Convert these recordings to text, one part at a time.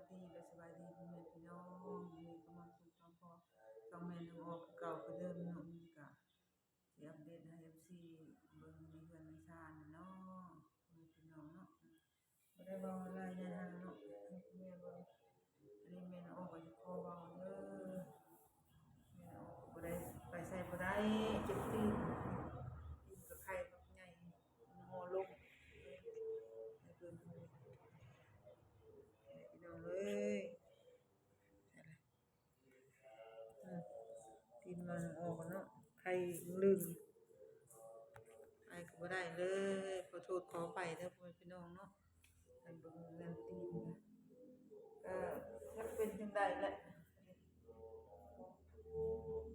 ດີ ແລະ ສະບາຍດີພໍ່ແມ່ພີ່ນ້ອງ. ມື້ນີ້ກໍມາພົບກັບຊ່ອງແມ່ນ້ອງອໍຄືເກົ່າຄືເດີມເນາະ. ມື້ນີ້ກໍຊິອັບເດດໃຫ້ເອັຟຊີເບິ່ງໃນເຮືອນໃນຊານເນາະ ພໍ່ແມ່ພີ່ນ້ອງເນາະ. ບໍ່ໄດ້ເວົ້າຫຼາຍໃຫຍ່ຫັ້ນເນາະ ໃຫ້ພໍ່ແມ່ເບິ່ງ. ອັນນີ້ແມ່ນ້ອງອໍກໍຊິຂໍເວົ້າເດີ ແມ່ນ້ອງອໍບໍ່ໄດ້ໄປໃສບໍ່ໄດ້ ເຈັບຕີນ ຕີນກໍໄຂ່ບັກໃຫຍ່ ງໍລົງ ໃຫ້ເບິ່ງ ພີ່ນ້ອງເອີຍ. ອືມ ຕີນມັນອອກເນາະ ໄຂ່ລຶ້ງ ໄປກໍບໍ່ໄດ້ເລີຍ. ຂໍໂທດຂໍອະໄພເດີພໍ່ແມ່ພີ່ນ້ອງເນາະ. ໃຫ້ເບິ່ງເລື່ອງຕີນ ກໍຈັກເປັນຈັ່ງໃດແຫຼະ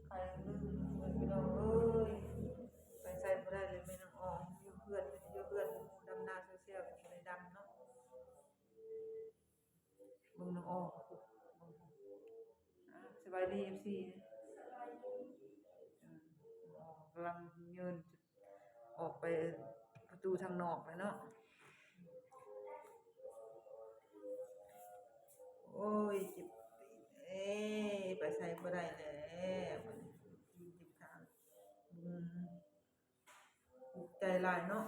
ໄຂ່ລຶ້ງ ພີ່ນ້ອງເອີຍ. ໄປໃສບໍ່ໄດ້ເລີຍ ແມ່ນ້ອງອໍ ຢູ່ເຮືອນ ຢູ່ເຮືອນ ດຳນາແຊວໆ ກໍບໍ່ໄດ້ດຳເນາະ. ເບິ່ງນ້ອງອໍ ເບິ່ງ ອາ ສະບາຍດີເອັຟຊີ ເອີ ກຳລັງເຍີນອອກໄປປະຕູທາງນອກແລ້ວເນາະ. ໂອ້ຍ ເຈັບຕີນເອີຍ ໄປໃສບໍ່ໄດ້ແລ້ວ ບັດນີ້ເຈັບຕີນເຈັບຂາ ອືມ. ທຸກໃຈຫຼາຍເນາະ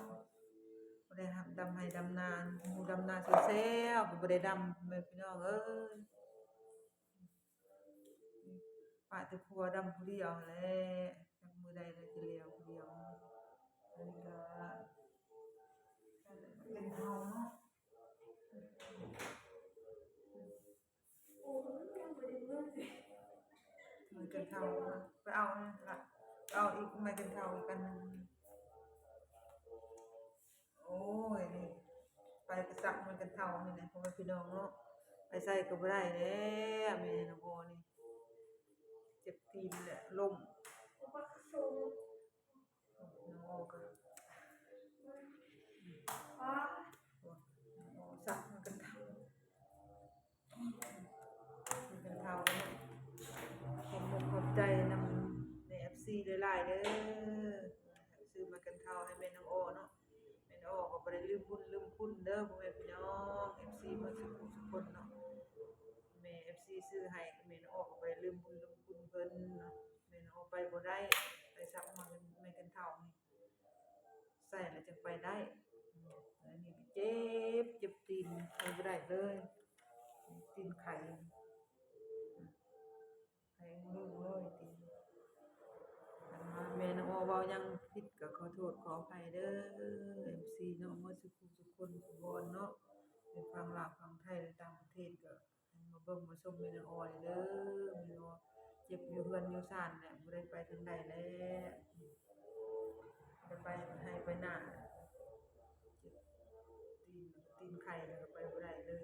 ບໍ່ໄດ້ຮັບດຳໄຮ່ດຳນາ ໝູ່ດຳນາແຊວໆ ກໍບໍ່ໄດ້ດຳ ແມ່ພີ່ນ້ອງເອີຍ. ປະແຕ່ຜົວດຳຜູ້ດຽວຫັ້ນແຫຼະ ຈັກມື້ໃດລະຈະແລ້ວຜູ້ດຽວ. ອັນນີ້ກໍເປັນເຮົາເນາະ. ໄມ້ກັນເທົາ ໄປເອົານັ້ນລະ ເອົາອີກໄມ້ກັນເທົາອີກອັນໜຶ່ງ. ໂອ້ຍ ນີ້ ໄປກະສັກໄມ້ກັນເທົານີ້ແຫຼະ ພໍ່ແມ່ພີ່ນ້ອງເນາະ ໄປໃສກໍບໍ່ໄດ້ແລ້ວ ແມ່ນ້ອງອໍນີ້ ເຈັບຕີນແຫຼະ ລົ້ມ. ນ້ອງອໍກໍ ອາ ໂອ້ ສັກມັນກັນເທົາ ມັນກັນເທົາເນາະ. ຂອບອົກຂອບໃຈນຳແມ່ເອັຟຊີຫຼາຍໆເດີ ຊື້ມັນກັນເທົາໃຫ້ແມ່ນ້ອງອໍເນາະ. ແມ່ນ້ອງອໍກໍບໍ່ໄດ້ລືມບຸນລືມຄຸນເດີ ພໍ່ແມ່ພີ່ນ້ອງ ເອັຟຊີເບິດສູ່ຜູ້ສູ່ຄົນເນາະ. ແມ່ເອັຟຊີຊື້ໃຫ້ ແມ່ນ້ອງອໍກໍບໍ່ໄດ້ລືມບຸນລືມຄຸນເພິ່ນເນາະ. ແມ່ນ້ອງອໍໄປບໍ່ໄດ້ ໄປສັກໄມ້ກັນເທົານີ້ ໃສ່ແລ້ວຈັ່ງໄປໄດ້. ອັນນີ້ເຈັບ ເຈັບຕີນ ໄປບໍ່ໄດ້ເລີຍ ຕີນໄຂ່ ໄຂ່ງູເລີຍຕີນ. ຄັນວ່າແມ່ນ້ອງອໍເວົ້າຫຍັງຜິດກໍຂໍໂທດຂໍອະໄພເດີ ເອັຟຊີເນາະ ໝົດສູ່ຜູ້ສູ່ຄົນທຸກບ່ອນເນາະ ໃນຝັ່ງລາວ ຝັ່ງໄທ ແລະ ຕ່າງປະເທດກໍ ໃຫ້ມາເບິ່ງມາຊົມແມ່ນ້ອງອໍເດີ. ແມ່ນ້ອງອໍເຈັບຢູ່ເຮືອນຢູ່ຊານແຫຼະ ບໍ່ໄດ້ໄປທາງໃດແຫຼະ ບໍ່ໄດ້ໄປໄຮ່ໄປນາ ເຈັບຕີນ ຕີນໄຂ່ແລ້ວກໍໄປບໍ່ໄດ້ເລີຍ.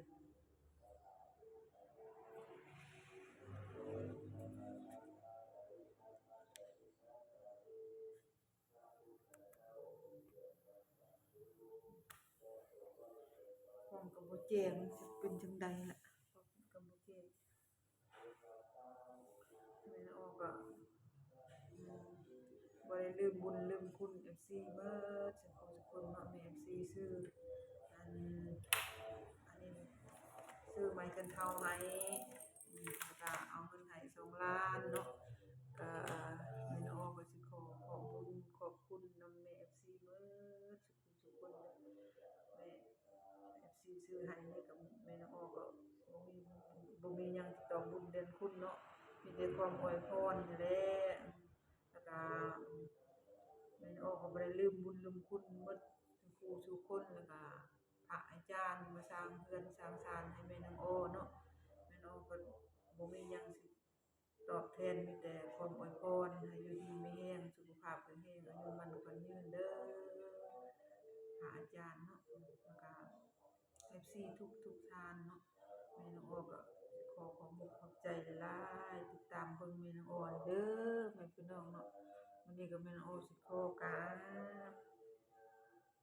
ຄວາມກໍບໍ່ແຈ້ງ ຊິເປັນຈັ່ງໃດລະ ຄວາມກໍບໍ່ແຈ້ງ. ແມ່ນ້ອງອໍກໍ ອືມ ບໍ່ໄດ້ລືມບຸນລືມຄຸນເອັຟຊີເບິດສູ່ຜູ້ສູ່ຄົນເນາະ. ແມ່ເອັຟຊີຊື້ ອັນ ອັນນີ້ ຊື້ໄມ້ກັນເທົາໃຫ້ ອືມ ແລ້ວກໍເອົາເງິນໃຫ້ສອງລ້ານເນາະ. ກໍແມ່ນ້ອງອໍກໍຊິຂໍຂອບບຸນຂອບຄຸນນຳແມ່ເອັຟຊີເບິດ ທຸກຄົນເດີ ແມ່ເອັຟຊີຊື້ໃຫ້ນີ້ກໍແມ່ນ້ອງອໍກໍບໍ່ມີ ບໍ່ມີຫຍັງຊິຕອບບຸນແທນຄຸນເນາະ ມີແຕ່ຄວາມອວຍພອນນີ້ແຫຼະ. ແລ້ວກໍແມ່ນ້ອງອໍກໍບໍ່ໄດ້ລືມບຸນລືມຄຸນໝົດສູ່ຜູ້ສູ່ຄົນ ແລ້ວກໍພະອາຈານມາສ້າງເຮືອນສ້າງຊານໃຫ້ແມ່ນ້ອງອໍເນາະ. ແມ່ນ້ອງອໍກໍບໍ່ມີຫຍັງຊິ ຕອບແທນ ມີແຕ່ຄວາມອວຍພອນ ໃຫ້ຢູ່ດີມີແຮງ ສຸຂະພາບແຂງແຮງ ອາຍຸໝັ້ນຂວັນຍືນເດີ ພະອາຈານເນາະ ແລ້ວກະເອັຟຊີທຸກໆທ່ານເນາະ. ແມ່ນ້ອງອໍກໍຂໍຂອບມຸກຂອບໃຈຫຼາຍໆ ຕິດຕາມເບິ່ງແມ່ນ້ອງອໍເດີ ແມ່ພີ່ນ້ອງເນາະ. ມື້ນີ້ກໍແມ່ນ້ອງອໍຊິຂໍກາບ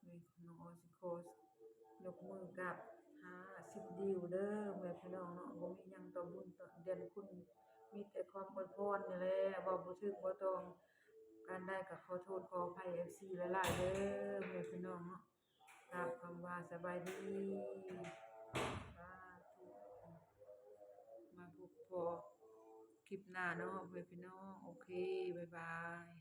ນີ້ນ້ອງອໍຊິຂໍຍົກມືກາບຫ້າສິບນິ້ວເດີ ແມ່ພີ່ນ້ອງເນາະ. ບໍ່ມີຫຍັງຕອບບຸນຕອບແທນຄຸນ ມີແຕ່ຄວາມອວຍພອນນີ້ແຫຼະ ເວົ້າບໍ່ຖືກບໍ່ຕ້ອງ ການໃດກໍຂໍໂທດຂໍອະໄພເອັຟຊີຫຼາຍໆເດີ ແມ່ພີ່ນ້ອງເນາະ. ກາບຄຳວ່າສະບາຍດີ ສາທຸ. ພໍ້ຄລິບໜ້າເນາະ ພໍ່ແມ່ພີ່ນ້ອງ. ໂອເຄ ບາຍບາຍ.